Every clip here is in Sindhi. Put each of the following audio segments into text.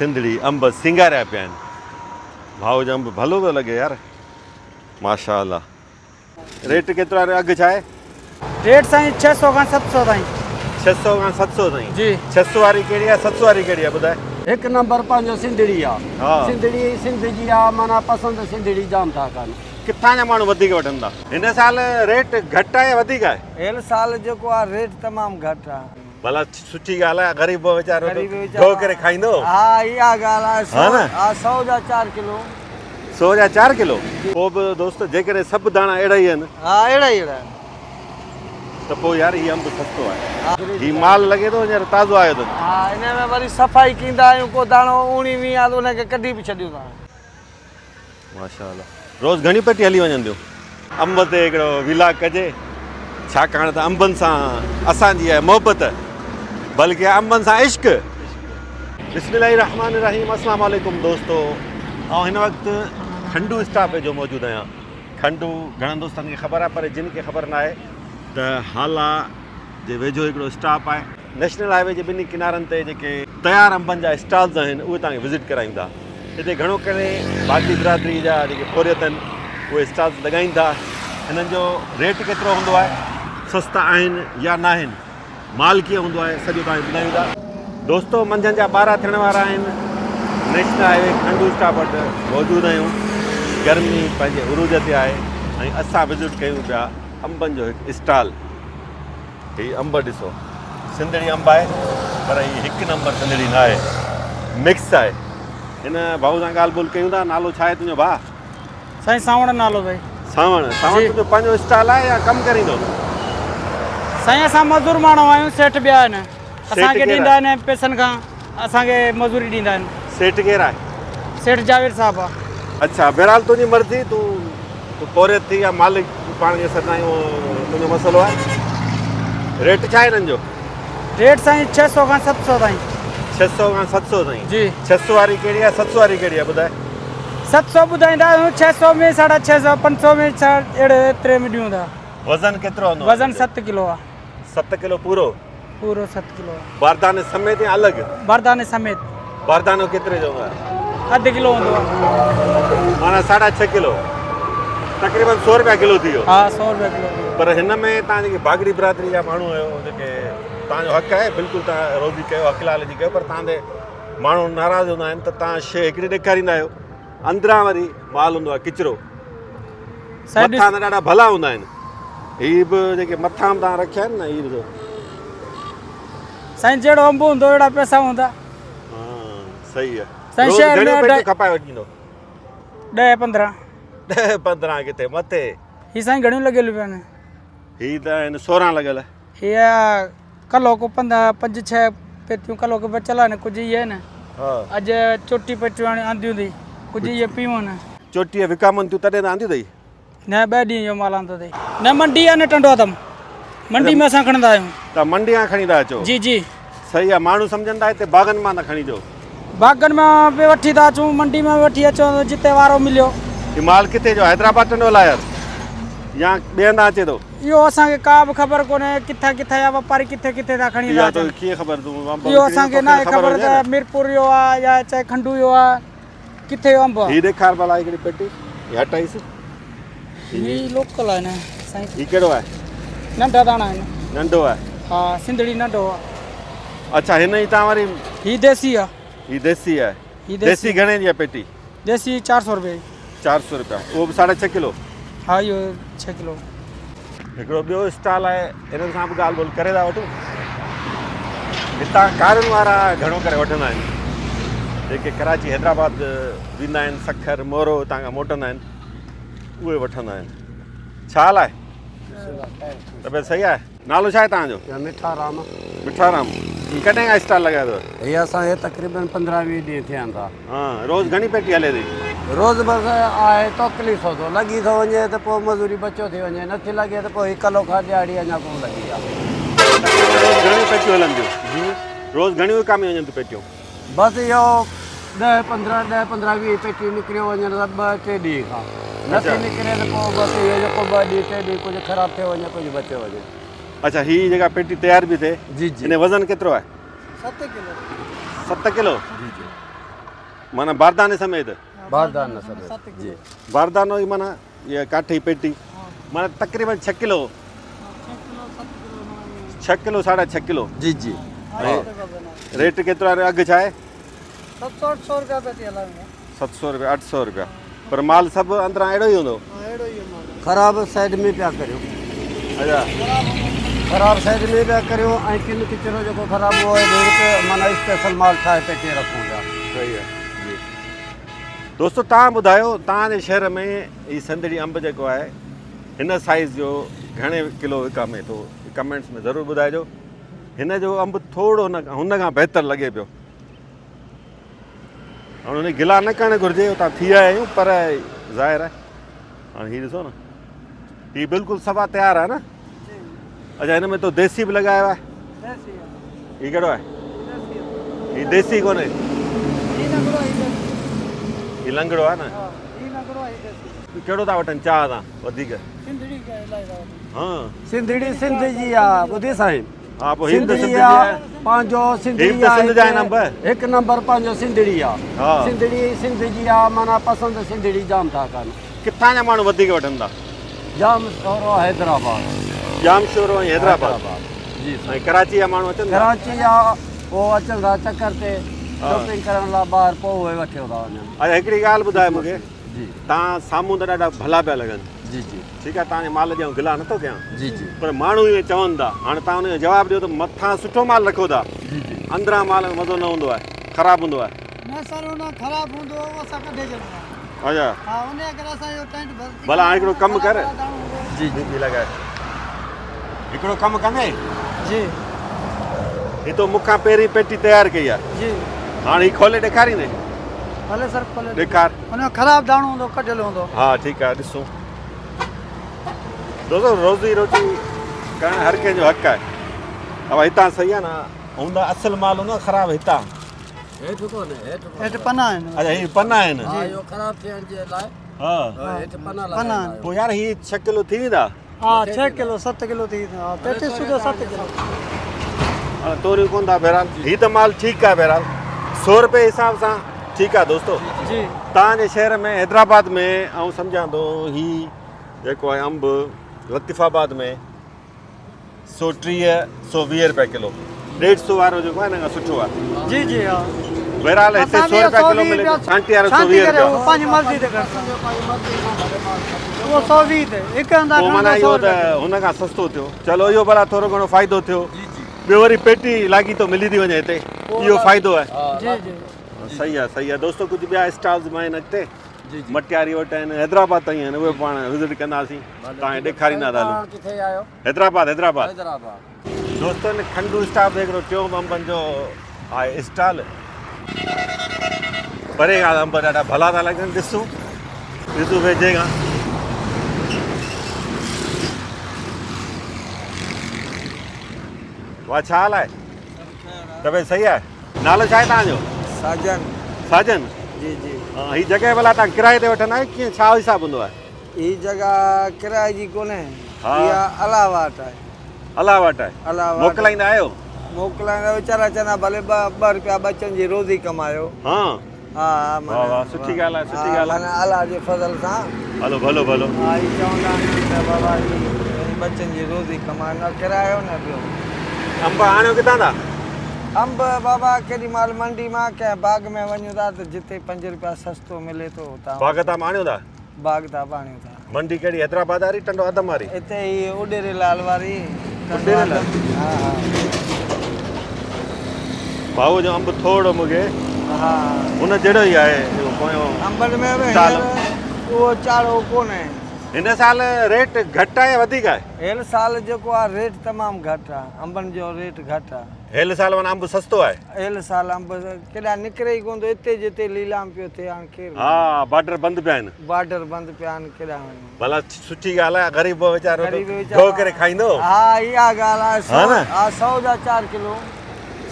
سنڌڙي انب سينگاريا پيا آهن. ڀائو جو انب ڀلو پيو لڳي يار. ماشاءالله. ريٽ ڪيترو آهي اگهه ڇا آهي؟ ريٽ سائين 600 کان 700 تائين. 600 کان 700 تائين. جي. 600 واري ڪهڙي آهي 700 واري ڪهڙي آهي ٻڌاء. هڪ نمبر پنهنجو سنڌڙي آ. سنڌڙي سنڌ جي آ معنيٰ پسند سنڌڙي جام ٿا ڪن. ڪٿان جا ماڻهو وڌيڪ وٺن ٿا؟ هن سال ريٽ گهٽ آهي يا وڌيڪ آهي؟ هن سال جيڪو آ ريٽ تمام گهٽ آ. ڀلا سٺي ڳالهه آهي غريب ويچارو ڍو ڪري کائيندو. ها اها ڳالهه آهي سو ها سو جا 4 ڪلو. سو جا 4 ڪلو. پوء به دوست جيڪڏهن سڀ داڻا اهڙا ئي آهن. ها اهڙا ئي اهڙا آهن. ته پوء يار هي انب سستو آهي. هي مال لڳي ٿو هينئر تازو آيو اٿن. ها ان ۾ وري صفائي ڪيندا آهيون ڪو داڻو اوڻي ويهه آهي ته ان کي ڪڍي به ڇڏيون ٿا. ماشاءالله روز گهڻيون پيٽيون هلي وڃن ٿيون. انب تي هڪڙو ويلاگ ڪجي ڇاڪاڻ ته انبن سان اسان جي آهي محبت بلڪه انبن سان عشق. بسم الله الرحمن الرحيم السلام عليڪم دوستو آئون هن وقت کنڊو اسٽاپ جو موجود آهيان کنڊو گهڻن دوستن کي خبر آهي پر جن کي خبر نه آهي ته هالا جي ويجهو هڪڙو اسٽاپ آهي نيشنل هاء وي جي ٻنهي ڪنارن تي جيڪي تيار انبن جا اسٽالز آهن اهي توهان کي وزٽ ڪرايون ٿا هتي گهڻو ڪري باگڙي برادري جا جيڪي پورهيت آهن اهي اسٽالز لڳائين ٿا هنن جو ريٽ ڪيترو هوندو آهي سستا آهن يا ناهن مال ڪيئن هوندو آهي سڄو توهان کي ٻڌايون ٿا دوستو منجهند جا 12 ٿيڻ وارا آهن نيشنل هاء وي کنڊو اسٽاپ وٽ موجود آهيون گرمي پنهنجي عروج تي آهي ۽ اسان وزٽ ڪيون پيا انبن جو هڪ اسٽال هي انب ڏسو سنڌڙي انب آهي پر هي هڪ نمبر سنڌڙي نه آهي مڪس آهي. هن ڀائو سان ڳالهه ٻولهه ڪيون ٿا نالو ڇا آهي تنهنجو ڀاء؟ سائين سانوڻ نالو اٿئي. سانوڻ سانوڻ تنهنجو پنهنجو اسٽال آهي يا ڪم ڪريندو؟ سائين اسان مزور ماڻهو آهيون سيٺ ٻيا آهن اسان کي ڏيندا آهن پئسن کان اسان کي مزوري ڏيندا آهن. سيٺ ڪير آهي؟ سيٺ جاويد صاحب آهي. اڇا بهرحال تنهنجي مرضي تون تون پورهيت ٿي يا مالڪ پاڻ کي سڏرائين اهو تنهنجو مسئلو آهي. ريٽ ڇا آهي هنن جو؟ ريٽ سائين 600 کان 700 تائين. 600 کان 700 تائين. جي. 600 واري ڪهڙي آهي 700 واري ڪهڙي آهي ٻڌاء. 700 ٻڌائيندا آهيون 600 ۾ 650 500 ۾ اهڙي ايتري ۾ ڏيون ٿا. وزن ڪيترو هوندو آهي؟ وزن 7 ڪلو آهي. 7 ڪلو پورو؟ پورو 7 ڪلو. بارداني سميت يا الڳ؟ بارداني سميت. باردانو ڪيتري جو هوندو آهي؟ اڌ ڪلو هوندو آهي. معنيٰ ساڍا ڇهه ڪلو تقريبن سو روپيا ڪلو ٿي ويو. ها سو روپيا ڪلو ٿي ويو. پر هن ۾ توهان جيڪي باگڙي برادري جا ماڻهو آهيو جيڪي توهان جو حق آهي بلڪل توهان روزي ڪيو حق لال جي ڪيو پر توهان تي ماڻهو ناراض هوندا آهن ته توهان شيء هڪڙي ڏيکاريندا آهيو اندران وري مال هوندو آهي ڪچرو. مٿان ته ڏاڍا ڀلا هوندا آهن. هي به جيڪي مٿان به توهان رکيا آهن نه هي ڏسو. سائين جهڙو انب هوندو اهڙا پئسا هوندا. ها صحيح آهي. سائين شهر ۾ گهڻيون پيٽيون کپائي وٺيندو؟ 10 15. 10 15 ڪٿي مٿي. هي سائين گهڻيون لڳل پيون آهن؟ هي ته آهن 16 لڳل. هي ڪلو ڪو پنج ڇهه پيتيون ڪلو ڪو بچل آهن ڪجهه اهي آهن. ها. اڄ چوٽي پيٽيون آنديون اٿئي ڪجهه اهي پيون آهن. چوٽيء وڪامن ٿيون تڏهن ته آنديون اٿئي. نه ٻه ڏينهن جو مال آندو اٿئي. نه منڊي آهي نه ٽنڊو آدم منڊي ۾ اسان کڻندا آهيون. توهان منڊي کان کڻي ٿا اچو. جي جي. صحيح آهي ماڻهو سمجهن ٿا هتي باغن مان ٿا کڻي اچو. باغن مان به وٺي ٿا اچون منڊي مان به وٺي اچون جتي وارو مليو. هي مال ڪٿي جو حيدرآباد ٽنڊو لاهيار يا ٻئي هنڌان اچي ٿو؟ اهو اسان کي ڪا به خبر ڪونهي ڪٿان ڪٿان جا واپاري ڪٿي ڪٿي ٿا کڻي ٿا اچن. اها توکي ڪيئن خبر تون انب اهو اسان کي ناهي خبر ته ميرپور جو آهي يا چاهي کنڊو جو آهي ڪٿي جو انب آهي. هي ڏيکار ڀلا هڪڙي پيٽي هي هٽائيس. هي لوڪل آهي نه سائين. هي ڪهڙو آهي؟ ننڍا داڻا آهن. ننڍو آهي. ها سنڌڙي ننڍو آهي. اڇا هن جي تان وري هي ديسي آهي. هي ديسي آهي. هي ديسي گهڻي جي آهي پيٽي؟ ديسي 400 روپيه جي. 400 روپيا اهو به ساڍا ڇهه ڪلو. ها اهو 6 ڪلو. هڪڙو ٻيو اسٽال آهي انهن سان به ڳالهه ٻولهه ڪري ٿا وٺون. هتان ڪارن وارا گهڻو ڪري وٺندا آهن جيڪي ڪراچي حيدرآباد ويندا آهن سکر مورو هتان کان موٽندا آهن اهي وٺندا آهن. ڇا حال آهي؟ طبيعت صحيح آهي؟ نالو ڇا آهي توهان جو؟ مٺا رام. مٺا رام ڪڏهن کان اسٽال لڳايو اٿو؟ هي اسان کي تقريبن 15 20 ڏينهن ٿيا آهن ٿا. ها روز گهڻي پيٽي هلي ٿي؟ روز بس آهي توڪلي سودو لڳي ٿو وڃي ته پوء مزوري بچو ٿي وڃي نٿي لڳي ته پوء هي ڪلو کان ڏهاڙي اڃا ڪونه لڳي آهي. تقريبن روز گهڻيون پيٽيون هلن ٿيون؟ جي روز گهڻيون وڪامي وڃن ٿيون پيٽيون؟ بس اهو 10 15 10 15 20 پيٽيون نڪريو وڃن ته ٻه ٽي ڏينهن کان نٿي نڪري ته پوء بس اهو جيڪو ٻه ڏينهن ٽي ڏينهن ڪجهه خراب ٿيو وڃي ڪجهه بچيو وڃي. اڇا هي جيڪا پيٽي تيار به ٿئي جي جي ان جو وزن ڪيترو آهي؟ 7 ڪلو. 7 ڪلو؟ جي جي. معنيٰ بارداني سميت؟ بارداني سميت جي. باردانو ئي معنيٰ اها ڪاٺي پيٽي معنيٰ تقريبن ڇهه ڪلو. ڇهه ڪلو ساڍا ڇهه ڪلو. جي جي. ۽ ريٽ ڪيترو آهي اگهه ڇا آهي؟ ست سؤ اٺ سؤ روپيا پيٽي هلايون ٿا. ست سؤ روپيا اٺ سؤ روپيا پر مال سڀ اندران اهڙو ئي هوندو؟ ها اهڙو ئي مال. خراب سائيڊ ۾ پيا ڪريو. اچا. خراب سائيڊ ۾ پيا ڪريو ۽ ڪن ڪچرو جيڪو خراب اهو آهي ڏيڍ روپيه معنيٰ اسپيشل مال ٺاهي پيٽي رکون پيا. صحيح آهي جي. دوستو توهان ٻڌايو توهان جي شهر ۾ هي سنڌڙي انب جيڪو آهي هن سائيز جو گهڻي ڪلو وڪامي ٿو ڪمينٽس ۾ ضرور ٻڌائجو هن جو انب ٿورو هن کان بهتر لڳي پيو. هاڻ ان جي گلا نه ڪرڻ گهرجي اتان ٿي آيا آهيون پر ظاهر آهي هاڻ هي ڏسو نه هي بلڪل سوا تيار آهي نه اچا هن ۾ تو ديسي به لڳايو آهي هي ڪهڙو آهي هي ديسي ڪونهي هي لنگڙو آهي نه ڪهڙو ٿا وٺن چاهه سان وڌيڪ ها سنڌڙي سنڌ جي آ ٻڌي سائين ها پوء هي به ته سنڌڙي سنڌ جي آ آهي. پنهنجو هي سنڌڙي به ته آ سنڌ جا آهن انب. هڪ نمبر پنهنجو سنڌڙي آ ها. سنڌڙي سنڌ جي آ معنيٰ پسند سنڌڙي جام ٿا ڪن. ڪٿان جا ماڻهو وڌيڪ وٺن ٿا؟ ڄام شورو حيدرآباد. ڄام شورو ۽ حيدرآباد جي ۽ ڪراچي جا ماڻهو اچن ٿا؟ ڪراچي جا اهو اچن ٿا چڪر تي شاپنگ ڪرڻ لاء ٻاهر پوء اهي وٺيو ٿا وڃن. اچا هڪڙي ڳالهه ٻڌاء مون کي جي. تان سامهون ته ڏاڍا ڀلا پيا لڳن. جي جي. ٺيڪ آهي توهان جي مال جي آئون گلا نٿو ڪيان جي جي. پر ماڻهو ائين چون ٿا هاڻي توهان ان جو جواب ڏيو ته مٿان سٺو مال رکو ٿا جي جي. اندران مال ۾ مزو نه هوندو آهي خراب هوندو آهي. نه سر ان خراب هوندو اهو اسان ڪڍي ڇڏيندا آهيون. اچا. ها ان جي ڪري اسان اهو ٽينٽ ڀرتي ڀلا هاڻي هڪڙو ڪم ڪر. جي جي جي لڳائي هڪڙو ڪم ڪندين؟ جي. هي تو مون کان پهرين پيٽي تيار ڪئي آهي. جي. هاڻي هي کولي ڏيکاريندين؟ ڀلي سر کولي ڏيکار. ان ۾ خراب داڻو هوندو ڪڍيل هوندو. ها ٺيڪ آهي ڏسون. دوستو روزي روٽي ڪرڻ هر ڪنهن جو حق آهي. ابا هتان صحيح آهي نه هوندا اصل مال هوندو خراب هتان. هيٺ ڪونهي هيٺ هيٺ پنا آهن. اچا هي پنا آهن. ها اهو خراب ٿيڻ جي لاء ها هيٺ پنا لڳايا آهن. پوء يار هي 6 ڪلو ٿي ويندا؟ ها 6 ڪلو 7 ڪلو ٿي ويندا. ها پيٽي سوڌو 7 ڪلو. هاڻي توريون ڪون ٿا بهرحال هي ته مال ٺيڪ آهي بهرحال سو روپئي حساب سان ٺيڪ آهي دوستو جي. توهان جي شهر ۾ حيدرآباد ۾ آئون سمجهان ٿو هي جيڪو آهي انب لطيف آباد ۾ 130 120 روپيا ڪلو 150 وارو جيڪو آهي ان کان سٺو آهي. جي جي ها. بهرحال هتي 100 روپيا ڪلو ملي ٿو ڇانٽي وارو 120 روپيا. پنهنجي مرضي تي ڪري اهو 120 تي هڪ هنڌ پوء معنيٰ اهو ته هن کان سستو ٿيو. چلو اهو ڀلا ٿورو گهڻو فائدو ٿيو. ٻيو وري پيٽي لاڳيتو ملي ٿي وڃي هتي اهو فائدو آهي. جي جي. صحيح آهي صحيح آهي دوستو ڪجهه ٻيا اسٽالز به آهن اڳتي مٽياري وٽ آهن حيدرآباد تائين آهن اهي به پاڻ وزٽ ڪنداسين توهان کي ڏيکاريندا ٿا هلون. حيدرآباد حيدرآباد. دوستو هن کنڊو اسٽاپ تي هڪڙو ٽيون به انبن جو آهي اسٽال پري کان انب ڏاڍا ڀلا ٿا لڳن ڏسون ڏسون ويجهي کان واھ ڇا حال آهي طبيعت صحيح آهي نالو ڇا آهي توهان جو؟ ساجن. ساجن؟ جي جي. هي جڳهه ڀلا توهان ڪرائي تي وٺندا آهيو ڪيئن ڇا حساب هوندو آهي؟ هي جڳهه ڪرائي جي ڪونهي اها الله واٽ آهي. الله واٽ آهي. الله واٽ. موڪلائيندا آهيو؟ موڪلائيندا ويچارا چوندا ڀلي ٻه روپيا ٻچن جي روزي ڪمايو. ها. ها ها واھ واھ سٺي ڳالهه آهي سٺي ڳالهه آهي. معنيٰ الله جي فضل سان. هلو ڀلو ڀلو. ها هي چوندا آهن ته بابا هي ٻچن جي روزي ڪمايو نه ڪرايو نه ٻيو. انب آڻيو ڪٿان ٿا؟ انب بابا ڪيڏي مهل منڊي مان ڪنهن باغ ۾ وڃون ٿا ته جتي پنج روپيا سستو ملي ٿو اتان. باغ تان به آڻيو ٿا؟ باغ تان به آڻيون ٿا. منڊي ڪهڙي حيدرآباد واري ٽنڊو آدم واري؟ اتي هي اڏيري لال واري. اڏيري لال. ها ها. ڀائو جو انب ٿورڙو مونکي ها ان جهڙو ئي آهي اهو پويون انبن ۾ به سال. هينئر اهو چاڙهو ڪونهي. هن سال ريٽ گهٽ آهي يا وڌيڪ آهي؟ هيل سال جيڪو آهي ريٽ تمام گهٽ آهي انبن جو ريٽ گهٽ آهي. هيل سال معنيٰ انب سستو آهي. هيل سال انب ڪيڏانهن نڪري ئي ڪونه ٿو اتي جتي ليلام پيو ٿئي هاڻ ڪير وڃي. ها بارڊر بند پيا آهن. بارڊر بند پيا آهن ڪيڏانهن وڃون. ڀلا سٺي ڳالهه آهي غريب ويچارو غريب ويچارو ڍو ڪري کائيندو. ها اها ڳالهه آهي ها نه؟ ها سو جا 4 ڪلو.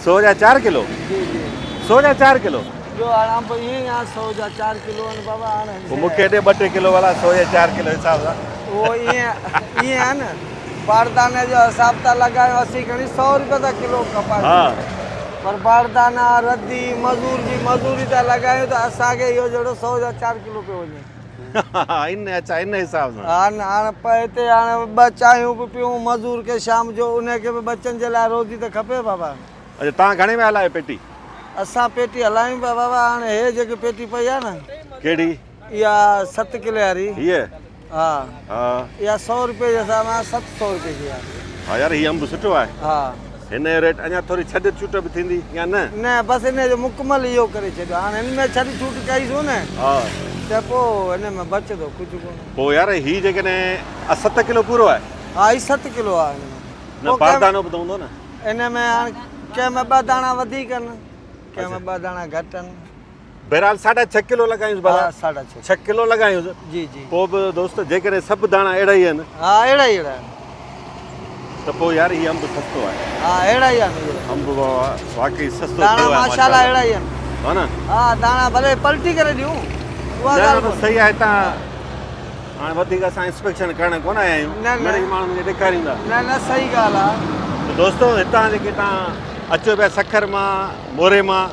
سو جا 4 ڪلو؟ جي جي. سو جا 4 ڪلو؟ ٻيو هاڻ انب ائين ئي آهي سو جا 4 ڪلو آهن بابا هاڻ. پوء مون کي ڏي 2 ٽي ڪلو ڀلا سو جا 4 ڪلو حساب سان. اهو ائين ائين آهي نه بارداني جو حساب ٿا لڳايون اسين کڻي سو روپيا ٿا ڪلو کپايون. ها. پر باردانا، ردي، مزور جي مزوري ٿا لڳايون ته اسان کي اهو جهڙو سئو جا چار ڪلو پيو وڃي. ان اڇا ان حساب سان. ها نه هاڻ هتي هاڻ ٻه چانهيون به پيون مزور کي شام جو ان کي به ٻچن جي لاء روزي ته کپي بابا. اڇا توهان گهڻي ۾ هلايو پيٽي؟ اسان پيٽي هلايون پيا بابا هاڻ هي جيڪي پيٽي پئي آهي نه. ڪهڙي؟ اها ست ڪلي واري. هيء؟ ها. ها. اها سئو روپيه جي حساب سان 700 روپيه جي آهي. ها يار هي انب سٺو آهي. ها. هن جو ريٽ اڃا ٿوري ڇڏ ڇوٽ به ٿيندي يا نه؟ نه بس ان جو مڪمل اهو ڪري ڇڏيو هاڻ هن ۾ ڇڏ ڇوٽ ڪئيسون نه. ها. ته پوء هن ۾ بچندو ڪجهه ڪونه. پوء يار هي جيڪڏهن ست ڪلو پورو آهي. ها هي ست ڪلو آهي هن ۾. نه باردانو به ته هوندو نه. ان ۾ هاڻ ڪنهن ۾ ٻه داڻا وڌيڪ آهن ڪنهن ۾ ٻه داڻا گهٽ آهن. بهرحال ساڍا ڇهه ڪلو لڳايونس ڀلا. ها ساڍا ڇهه. ڇهه ڪلو لڳايونس. جي جي. پوء به دوست جيڪڏهن سڀ داڻا اهڙا ئي آهن. ها اهڙا ئي اهڙا آهن. ته پوء يار هي انب سستو آهي. ها اهڙا ئي آهن اهي. انب بابا واقعي سستو ٿيو آهي. داڻا ماشاءالله اهڙا ئي آهن. ها نه. ها داڻا ڀلي پلٽي ڪري ڏيون اها ڳالهه ڪونهي. صحيح آهي تان هاڻي وڌيڪ اسان انسپيڪشن ڪرڻ ڪونه آيا آهيون. نه نه. مڙئي ماڻهن کي ڏيکاريون ٿا. نه نه صحيح ڳالهه آهي. ته دوستو هتان جيڪي تان اچو پيا سکر مان موري مان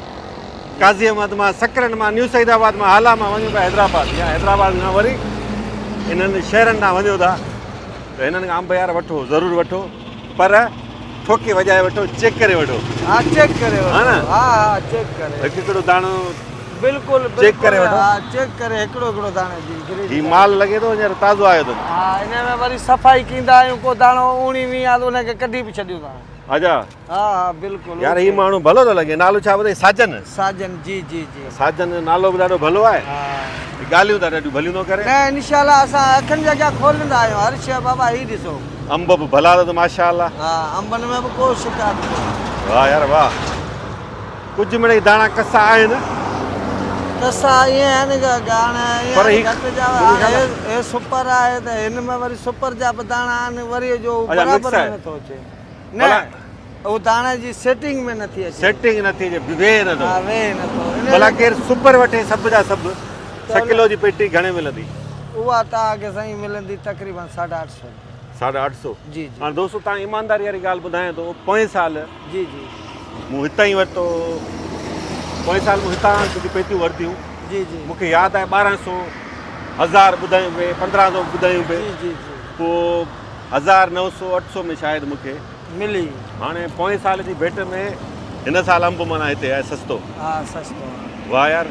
قاضي احمد مان، سڪرنڊ مان، نيو سعيد آباد مان، هالا مان وڃو پيا حيدرآباد يا حيدرآباد کان وري انهن شهرن ڏانهن وڃو ٿا ته هنن کان انب يار وٺو ضرور وٺو پر ٺوڪي وڄائي وٺو چيڪ ڪري وٺو. ها چيڪ ڪري وٺو ها نه ها ها چيڪ ڪري هڪ هڪڙو داڻو بلڪل چيڪ ڪري وٺو ها چيڪ ڪري هڪڙو هڪڙو داڻي جي گريڊ هي مال لڳي ٿو هينئر تازو آيو اٿن. ها ان ۾ وري صفائي ڪيندا آهيون ڪو داڻو اوڻي ويهه آ ته ان کي ڪڍي به ڇڏيون ٿا. اچا. ها ها بلڪل يار هي ماڻهو ڀلو ٿو لڳي نالو ڇا ٻڌائي ساجن. ساجن جي جي جي. ساجن جو نالو به ڏاڍو ڀلو آهي. ها. ڳالهيون ته ڏاڍيون ڀليون ٿو ڪري. نه انشاء الله اسان اکين جي اڳيان کوليندا آهيون هر شيء بابا هي ڏسو. انب به ڀلا اٿس ماشاء الله. ها انبن ۾ به ڪو شڪايت ڪونهي. واه يار واه ڪجهه مڙئي داڻا ڪسا آهن. ڪسا ائين آهن هاڻي پر هي گهٽ جا هاڻي هي سپر آهي ته هن ۾ وري سپر جا به داڻا آهن وري جو برابر نٿو اچي. نه اهو داڻي جي سيٽنگ ۾ نٿي اچي. سيٽنگ نٿي اچي ويهي نٿو. ها ويهي نٿو. ڀلا ڪير سپر وٺي سڀ جا سڀ ڇهه ڪلو جي پيٽي گهڻي ملندي؟ اها توهان کي سائين ملندي تقريبن ساڍا اٺ سو روپيا. ساڍا اٺ سو؟ جي جي. هاڻ دوستو توهان ايمانداري واري ڳالهه ٻڌايان ٿو پوئين سال جي جي مون هتان ئي ورتو پوئين سال مون هتان ڪجهه پيتيون ورتيون جي جي مون کي ياد آهي ٻارهن سو هزار ٻڌايون پئي پندرهن سو ٻڌايون پئي جي جي جي پوء هزار نو سو اٺ سو ۾ شايد مون کي ملي. هاڻي پوئين سال جي ڀيٽ ۾ هن سال انب معنيٰ هتي آهي سستو. ها سستو آهي. واه يار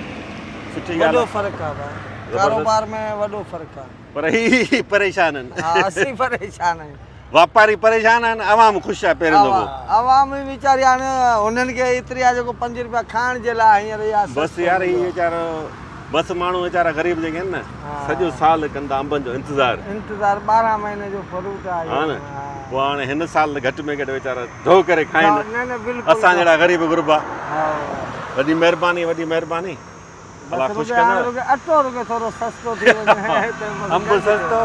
سٺي ڳالهه وڏو آهي. فرق آهي ڀاء ڪاروبار ۾ وڏو فرق آهي. پر هي پريشان آهن. ها اسين پريشان آهيون. واپاري پريشان آهن عوام خوش آهي پهريون دفعو. عوام به ويچاري هاڻي هنن کي ايتري آهي جيڪو پنج روپيا کائڻ جي لاء هينئر اها بس يار هي ويچارو بس ماڻهو ويچارا غريب جيڪي آهن نه سڄو سال ڪن ٿا انبن جو انتظار. انتظار 12 مهيني جو فروٽ آهي ها نه پوء هاڻي هن سال ته گهٽ ۾ گهٽ ويچارا ڍو ڪري کائن نه نه بلڪل اسان جهڙا غريب غربا. وڏي مهرباني وڏي مهرباني الله خوش ڪندو. اٽو رڳو ٿورو سستو ٿي وڃي انب سستو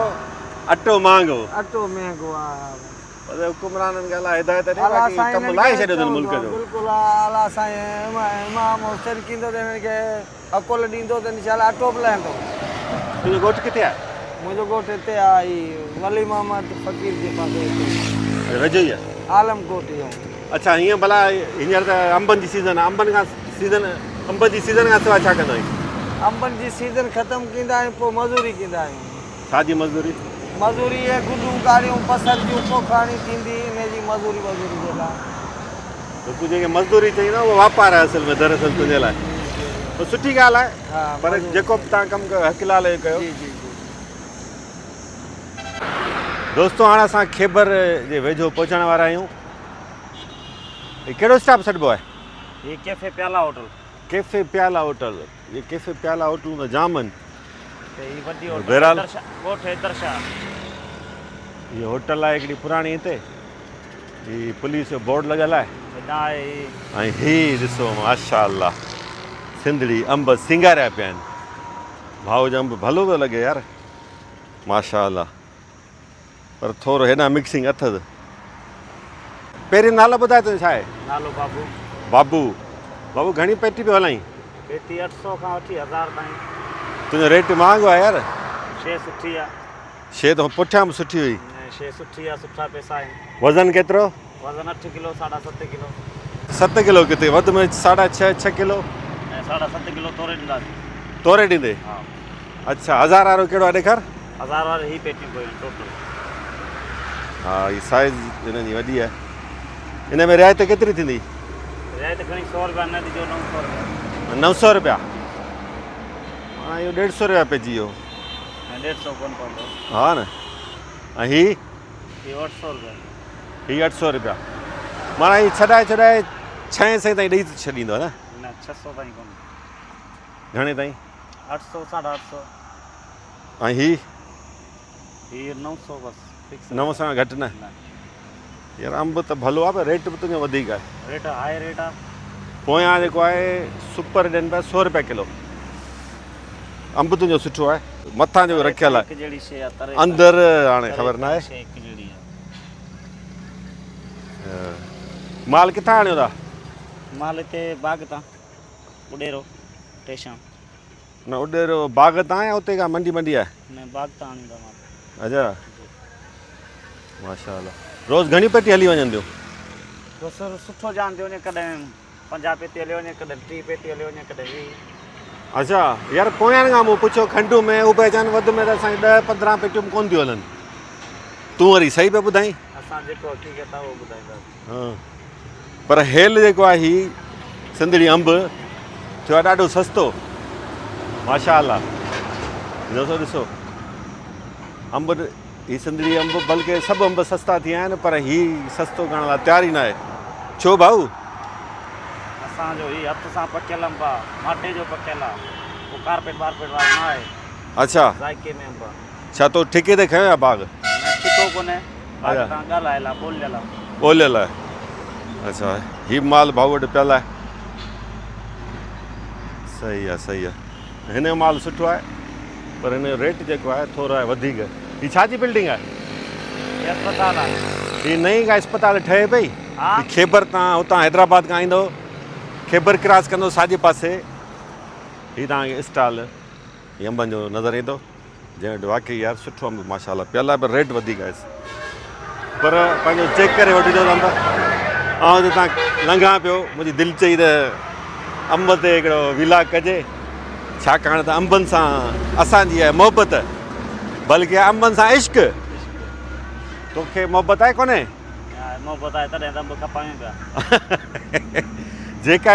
اٽو مهانگو. اٽو مهانگو آهي. پر حڪمرانن کي الله هدايت ڏي باقي ڪم لاهي ڇڏيو اٿن ملڪ جو. بلڪل الله سائين امام حسين ڪيندو ته انهن کي عقل ڏيندو ته انشاء الله اٽو به لهندو. تنهنجو ڳوٺ ڪٿي آهي؟ منهنجو ڳوٺ هتي آهي هي ولي محمد فقير جي پاسي هتي. اڇا ويجهو ئي آهي. عالم ڪوٽ اهو. اڇا هيئن ڀلا هينئر ته انبن جي سيزن آهي انبن کان سيزن انبن جي سيزن کان سواء ڇا ڪندا آهيون؟ انبن جي سيزن ختم ڪيندا آهيون پوء مزوري ڪيندا آهيون. ڇا جي مزدوري؟ مزوري اهي گڏون ڳاڙهيون بصر جون پوکاڻي ٿيندي انهي جي مزوري وزوري جي لاء. ته تون جنهن کي مزدوري چئين نه اهو واپار آهي اصل ۾ دراصل تنهنجي لاء پر سٺي ڳالهه آهي پر جيڪو به توهان ڪم ڪيو حق لال جو ڪيو. جي جي جي. دوستو هاڻ اسان کيبر جي ويجهو پهچڻ وارا آهيون. هي ڪهڙو اسٽاپ سڏبو آهي؟ هي cafe Piala hotel. Cafe Piala hotel. هي ڪيفي پيالا هوٽلون ته جام آهن. هي وڏي هوٽل بهرحال ڳوٺ حيدر شاهه. هي هوٽل آهي هڪڙي پراڻي هتي. هي پوليس جو بورڊ لڳل آهي. ۽ هي ڏسو ماشاء الله سنڌڙي انب سينگاريا پيا آهن. ڀائو جو انب ڀلو پيو لڳي يار ماشاء الله پر ٿورو هيڏانهن مڪسنگ اٿس. پهرين نالو ٻڌاء تنهنجو ڇا آهي؟ نالو بابو. بابو بابو گهڻي پيٽي پيو هلائين؟ پيٽي 800 کان وٺي 1000 تائين. تنهنجو ريٽ مهانگو آهي يار. شيء سٺي آ. شيء ته پٺيان به سٺي هئي. نه شيء سٺي آ سٺا پئسا آهن. وزن ڪيترو؟ وزن اٺ ڪلو ساڍا ست ڪلو. ست ڪلو ڪٿي وڌ ۾ ساڍا ڇهه ڇهه ڪلو. ۽ ساڍا ست ڪلو توري ڏينداسين. توري ڏيندي؟ ها. اڇا هزار وارو ڪهڙو آهي ڏيکار. هزار واري هي پيٽيون پيون آهن ٽوٽل. ها هي سائيز هن جي وڏي آهي. ان ۾ رعايت ڪيتري ٿيندي؟ رعايت کڻي سؤ رپيا نه ڏجو نو سؤ رپيا. نو سؤ رپيا؟ معنيٰ اهو ڏيڍ سؤ رپيا پئجي ويو. نه ڏيڍ سؤ ڪونه پوندو. ها نه ۽ هي؟ هي اٺ سؤ رپيا. هي اٺ سؤ رپيا. معنيٰ هي ڇڏائي ڇڏائي ڇهين سئين تائين ڏئي ڇڏيندو نه؟ نه ڇهه سؤ تائين ڪونه. گهڻي تائين؟ اٺ سؤ ساڍا اٺ سؤ. ۽ هي؟ هي نو سؤ بس فڪس. نو سؤ کان گهٽ نه؟ نه. يار انب ته ڀلو آهي پر ريٽ به تنهنجو وڌيڪ آهي. ريٽ هاء ريٽ آهي. پويان جيڪو آهي سپر ڏين پيا سؤ رپيا ڪلو. انب تنهنجو سٺو آهي مٿان جيڪو رکيل آهي اندر هاڻي خبر ناهي. مال ڪٿان آڻيو ٿا؟ مال هتي باغ تان اڏيرو ٽيشان. نه اڏيرو باغ تان يا اتي کان منڊي منڊي آهي؟ نه باغ تان آڻيون ٿا مال. اچا ماشاءالله روز گهڻي پيٽي هلي وڃن ٿيون؟ بس سٺو جان ٿيو وڃي ڪڏهن 50 پيتي هليو وڃي ڪڏهن 30 پيتي هليو وڃي ڪڏهن 20. اچا يار پويان کان مون پڇيو کنڊو ۾ هو پيا چون وڌ ۾ ته اسان جي 10 15 پيٽيون به ڪونه ٿيون هلن تون وري صحيح پيو ٻڌائين. اسان جيڪو حقيقت آهي اهو ٻڌائينداسين. ها پر هيل جيڪو آهي هي سنڌڙي انب ٿيو آهي ڏاڍو سستو ماشاء الله ڏسو ڏسو انب هي سنڌڙي انب بلڪه سڀ انب سستا ٿي ويا آهن پر هي سستو ڪرڻ لاء تيار ئي نه آهي ڇو ڀائو؟ اسان جو هي هٿ سان پڪيل انب آ ماٽي جو پڪيل آ ڪو ڪارپيٽ وارپيٽ وارو نه آهي. اڇا ذائقي ۾ انب آ. ڇا تو ٺيڪي تي کنيو آ باغ؟ نه ٺيڪو ڪونهي باغ تان ڳالهايل آ ٻوليل آ. ٻوليل آهي اڇا هي مال ڀائو وٽ پيل آهي صحيح آ صحيح آ هن جو مال سٺو آهي پر هن جو ريٽ جيڪو آهي ٿورو آهي وڌيڪ. هي ڇا جي بلڊنگ آهي؟ هي اسپتال آهي. هي نئين ڪا اسپتال ٺهي پئي؟ ها. هي خيبر تان هتان حيدرآباد کان ايندو خيبر ڪراس ڪندو ساڄي پاسي هي توهان کي اسٽال هي انبن جو نظر ايندو جنهن وٽ واقعي يار سٺو انب ماشاءالله پيل آهي پر ريٽ وڌيڪ آهيس پر پنهنجو چيڪ ڪري وٺجو انب. آئون هتان لنگهان پيو منهنجي دل چئي ته انب تي هڪڙو ويلاگ ڪجي ڇاڪاڻ ته انبن سان اسان جي آهي محبت بلڪه انبن سان عشق. توکي محبت آهي ڪونهي؟ محبت آهي تڏهن ته انب کپايون پيا. جيڪا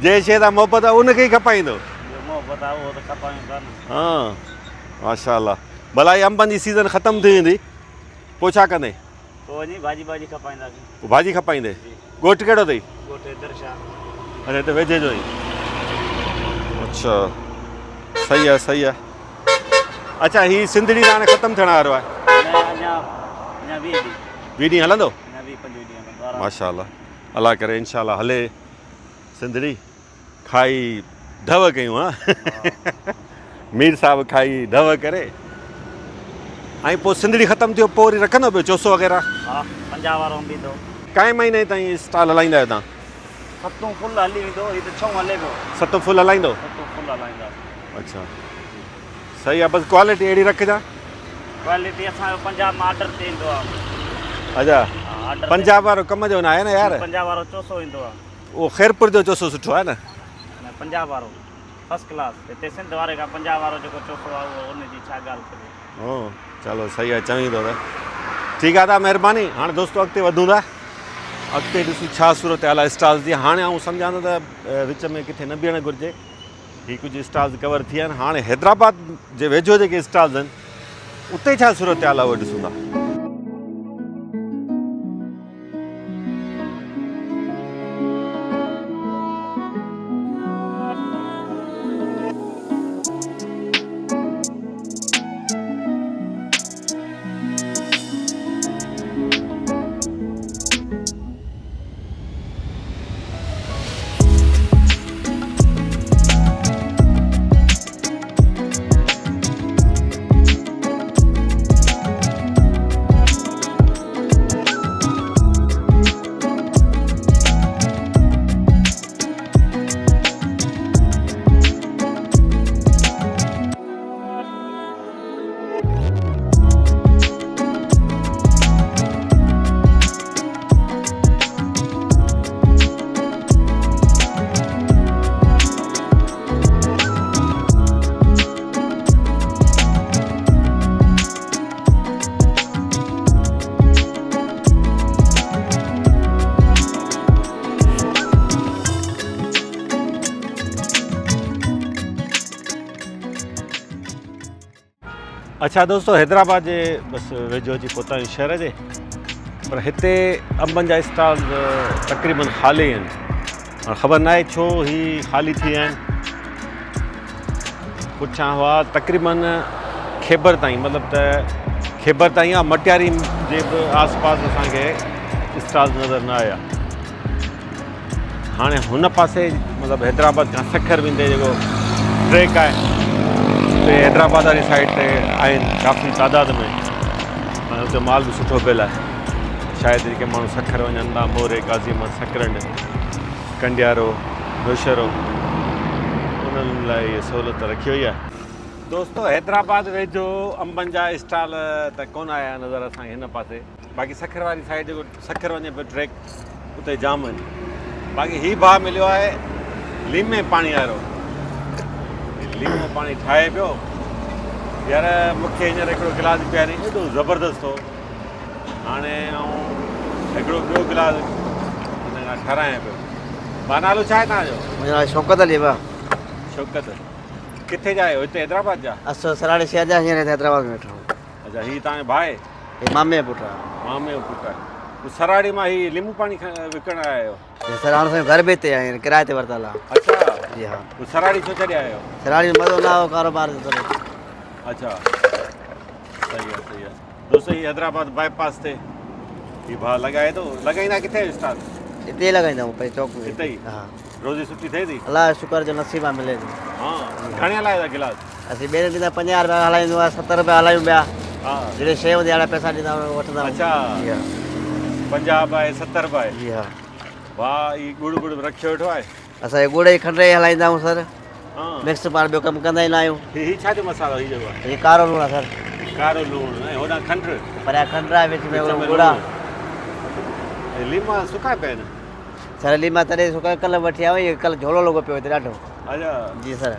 جنهن شيء سان محبت آهي ان کي ئي کپائيندو. جو محبت آهي اهو ته کپايون پيا نه. ها ماشاءالله. ڀلا هي انبن جي سيزن ختم ٿي ويندي پوء ڇا ڪندين؟ پوء وڃي ڀاڄي ٻاڄي کپائينداسين. پوء ڀاڄي کپائيندين؟ ڳوٺ ڪهڙو اٿئي؟ ڳوٺ حيدر شاهه. اڇا هتي ويجهي جو آهين. اڇا صحيح آهي صحيح آهي. اڇا هي سنڌڙي ته هاڻي ختم ٿيڻ وارو آهي. نه اڃا اڃا 20 ڏينهن. 20 ڏينهن هلندو؟ اڃا 20 25 ڏينهن هلندو آرام. ماشاءالله الله ڪري انشاء الله هلي سنڌڙي. کائي ڍؤ ڪيون ها مير صاحب کائي ڍؤ ڪري ۽ پوء سنڌڙي ختم ٿيو پوء وري رکندو پيو چوسو وغيره. ها 50 وارو انب ايندو. ڪائين مهيني تائين اسٽال هلائيندا آهيو توهان؟ ستون فل هلي ويندو هي ته ڇهون هلي پيو. ستون فل هلائيندو؟ ستون فل هلائينداسين. اڇا صحيح آ بس ڪوالٽي اهڙي رکجان. ڪوالٽي اسان جو پنجاب مان آرڊر تي ايندو آ. اڇا پنجاب وارو ڪم جو نه آهي نه يار. پنجاب وارو چوسو ايندو آ. اهو خيرپور جو چوسو سٺو آهي نه. نه پنجاب وارو فرسٽ ڪلاس هتي سنڌ واري کان پنجاب وارو جيڪو چوسو آهي اهو ان جي ڇا ڳالهه ڪجي. هو چلو صحيح آهي چوين ٿو ته ٺيڪ آهي ادا مهرباني هاڻي دوستو اڳتي وڌون ٿا اڳتي ڏسون ڇا صورتحال آهي اسٽالز جي هاڻي آئون سمجهان ٿو ته وچ ۾ ڪٿي نه بيهڻ گهرجي هي ڪجهه اسٽالز ڪور ٿي ويا آهن هاڻي حيدرآباد جي ويجهو جيڪي اسٽالز آهن اتي ڇا صورتحال آهي اهو ڏسون ٿا. اڇا دوستو حيدرآباد جي بس ويجهو اچي پهتا آهيون شهر جي پر هتي انبن جا اسٽال تقريبن خالي آهن هاڻ خبر ناهي ڇو هي خالي ٿي ويا آهن پٺيان هئا تقريبن خيبر تائين مطلب ته خيبر تائين يا مٽياري جي به آس پاس اسانکي اسٽال نظر نه آيا هاڻي هن پاسي مطلب حيدرآباد کان سکر ويندي جيڪو ٽريڪ آهي اتي حيدرآباد واري سائيڊ تي آهن ڪافي تعداد ۾ ۽ اتي مال به سٺو پيل آهي شايد جيڪي ماڻهو سکر وڃن ٿا موري قاضي احمد سڪرنڊ ڪنڊيارو نوشهرو انهن لاء اها سهولت رکي وئي آهي. دوستو حيدرآباد ويجهو انبن جا اسٽال ته ڪونه آيا نظر اسان کي هن پاسي باقي سکر واري سائيڊ جيڪو سکر وڃي پيو ٽريڪ اتي جام آهن باقي هي ڀاء مليو آهي ليمي پاڻي وارو ليمو پاڻي ٺاهي پيو يار مونکي هينئر هڪڙو گلاس پياري ايڏو زبردست هو هاڻي آئون هڪڙو ٻيو گلاس هن کان ٺارايان پيو ڀاء نالو ڇا آهي توهان جو؟ منهنجو نالو شوڪت علي ڀاء. شوڪت ڪٿي جا آهيو هتي حيدرآباد جا؟ اسان سراڙي شهر جا هينئر هتي حيدرآباد ۾ ويٺا آهيون. اچا هي توهان جو ڀاء آهي؟ هي مامي جو پٽ آهي. مامي جو پٽ آهي. پوء سراڙي مان هي ليمو پاڻي وڪڻڻ آيا آهيو؟ جي سر هاڻ اسان جو گهر به هتي آهي هينئر ڪرائي تي ورتل آهي. اچا. جي ها. پوء سراڙي ڇو ڇڏي آيا آهيو؟ سراڙي ۾ مزو نه آيو ڪاروبار جو سر. اچا صحيح آهي صحيح آهي دوستو هي حيدرآباد باء پاس تي هي ڀاء لڳائي ٿو لڳائيندا ڪٿي آهيو اسٽال؟ هتي ئي لڳائيندا آهيون پنهنجي چوڪ ۾. هتي ئي؟ ها. روزي سٺي ٿئي ٿي؟ الله جو شڪر جو نصيب آهي ملي ٿي. ها گهڻي هلايو ٿا گلاس؟ اسين ٻين ڏيندا 50 رپيا هلايون آهي 70 رپيا هلايون پيا. ها. جهڙي شيء هوندي اهڙا پئسا ڏيندا آهيون وٺندا آهيون. اڇا. جي ها. 50 به آهي 70 به آهي. جي ها. واهه هي ڳڙ ٻڙ به رکيو ويٺو آهي. اسان هي ڳڙ جي کنڊ ئي هلائيندا آهيون سر. ها. مڪس پاڻ ٻيو ڪم ڪندا ئي نه آهيون. هي ڇا جو مصالحو هي جيڪو آهي؟ هي ڪارو لوڻ آهي سر. ڪارو لوڻ ۽ هوڏانهن کنڊ. پريان کنڊ آهي وچ ۾ ڳڙ آهي. ۽ ليما سڪا پيا آهن. سر ليما تڏهن سڪا ڪلهه وٺي آيو هي ڪلهه جهولو لڳو پيو هتي ڏاڍو. اڇا. جي سر.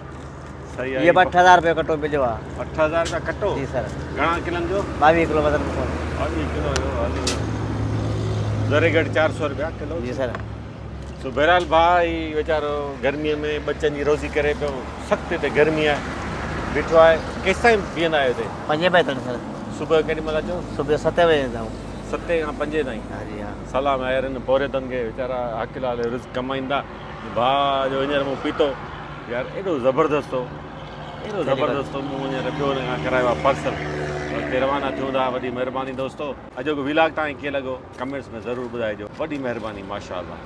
صحيح آهي. هي به 8000 رپيا ڪٽو مليو آهي. 8000 رپيا ڪٽو؟ جي سر. گهڻا ڪلن جو؟ 22 ڪلو وزن ٿو. 22 ڪلو جو هلي ويو. ذري گهٽ 400 رپيا ڪلو. جي سر. سو بهرحال ڀاء هي ويچارو گرمي ۾ ٻچن جي روزي ڪري پيو سخت هتي گرمي آهي بيٺو آهي ڪيستائين بيهندا آهيو هتي؟ پنجين بجي تائين سر. صبح جو ڪيڏي مهل اچو؟ صبح جو ستين بجي ايندا آهيون. ستين کان پنجين تائين؟ ها جي ها. سلام آهي يار هن پورهيتن کي ويچارا حق حلال جو رزق ڪمائيندا ڀاء جو هينئر مون پيتو يار ايڏو زبردست هو ايڏو زبردست هو مون هينئر ٻيو هن کان ڪرايو آهي پارسل اڳتي روانا ٿيون ٿا وڏي مهرباني دوستو اڄوڪو ويلاگ توهان کي ڪيئن لڳو ڪمينٽس ۾ ضرور ٻڌائجو وڏي مهرباني ماشاءالله.